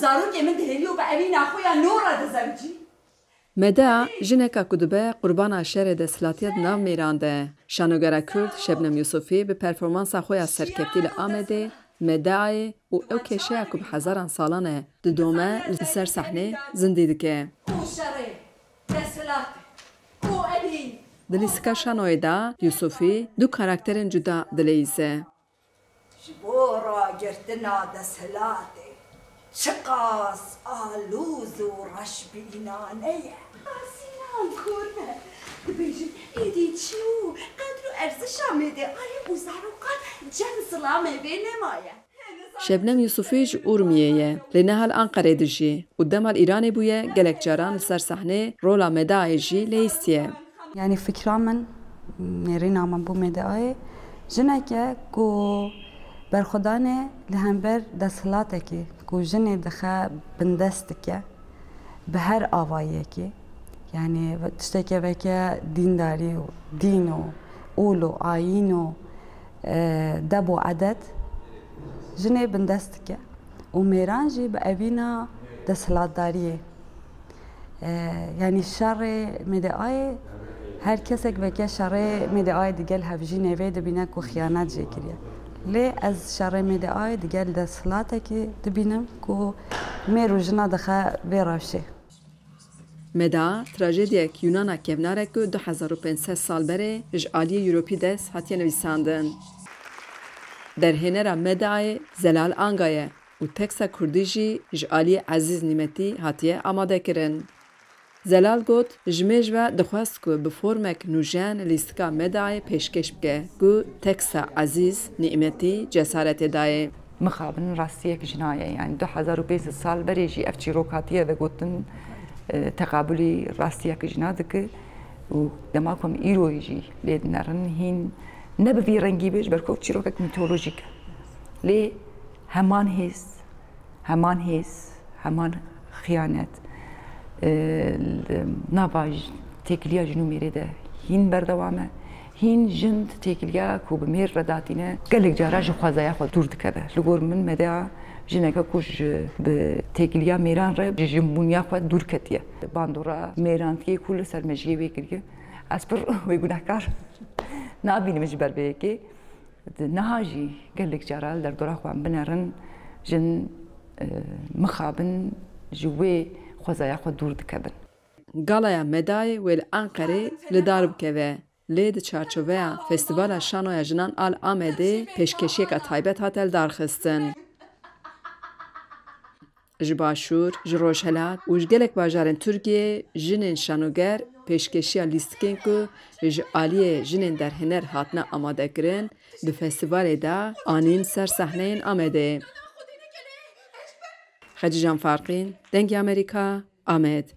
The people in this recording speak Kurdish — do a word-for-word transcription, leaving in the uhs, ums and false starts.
Zarokê min dihêlî û bi evîna xwe ya nû re dizewicî. Meda, jineka ku dibe qurbana şerê desthilatiya di nav mêran de. Şanogera Kurd Şebnem Yusufî bi performansa xwe ya serkevtî li Amedê, Medayê û ew kêşeya ku bi hezaran salan e didome li ser sahnê zindî dike. Û şerê desthilatê û evîn. Di lîstika şanoyê de Yusufî du karakterên cuda dileyîze. Ji bo ragirtina desthilatê çiqas alûz û reşbînane ye. Sînan Kurme dibêjin, êdî çi û qedr û erzişa Medayê û zarokan cem zilamê vê nemaye. Şebnem Yusufî ji Urmiyê ye, lê niha li Anqerê dijî û dema li Îranê bûye, gelek caran li ser sahnê rola Medayê jî leyîstiye. Yanî fikra min, nêrîna min bo Medayê, jineke ku berxwedanê li hember desthilatekî ku jinê dixe bindest dike, bi her avayiyekî, yanî tişteke veke dîndarî û dîn û ûl û ayîn û, e, deb û edet jinê bindest dike û mêran jî bi evîna desthilatdariyê. E, yanî şerê Medayê, her kesek veke şerê Medayê digel hevjînê vê dibîne ku xiyanet jê kiriye. Lê ez şerê Medayê digel desthilatekî dibînim ku mêr û jina dixe vê rewşê. Meda, trajediyek Yunana kevnar e ku du hezar û pênc sed sal berê ji aliyê Europides hatiye nivîsandin. Derhênera Medayê Zelal Anga ye û teksta kurdî jî ji aliyê Ezîz Nîmetî hatiye amadekirin. Zelal got, ji mêj ve dixwest ku bi formek nûjen lîstika Medayê pêşkêş bike, ku teksta Ezîz Nîmetî cesaretê dayê. Mixabin rastiyek jina ye, yanî du hezar û pênc sed sal berê jî ev çîrok hatiye vegotin, e, teqabulî rastiyek jina dike û dema ku em îroyê jî lê dinerin, hîn ne bi vî rengî be, ji ber ku ew çîrokek mîtolojîk e. Lê heman hêz, heman hêz, heman xiyanet, e, li nava j-, têkiliya jin û mêrê de hîn berdewam e. Hîn jin di têkiliya ku bi mêr re datîne, gelek cara ji xwezaya xwe dûr dikeve. Li gor min Meda jineke ku ji, bi têkiliya mêran re ji jinbûniya xwe dûr ketiye. Bandora mêrantiyê ku li ser mejiyê wê kiriye, ez pir wê gunehkar nabînim ji ber vê yekê. Di niha jî gelek cara li derdora xwe em binerin, jin, e, mixabin ji wê xwezaya xwe dûr dikevin. Galaya Medayê wê li Anqerê li dar bikeve, lê di çarçoveya Festîvala Şanoya Jinan a li Amedê pêşkêşiyeka taybet hate lidarxistin. Ji Başûr, ji Rojhelat û ji gelek bajarên Tirkiyeyê jinên şanoger pêşkêşiya lîstikên ku ji aliyê jinên derhêner hatine amadekirin, di festîvalê de anîn ser sahneyên Amedê. Xecîcan Farqîn, Dengê Amerîka, Amed.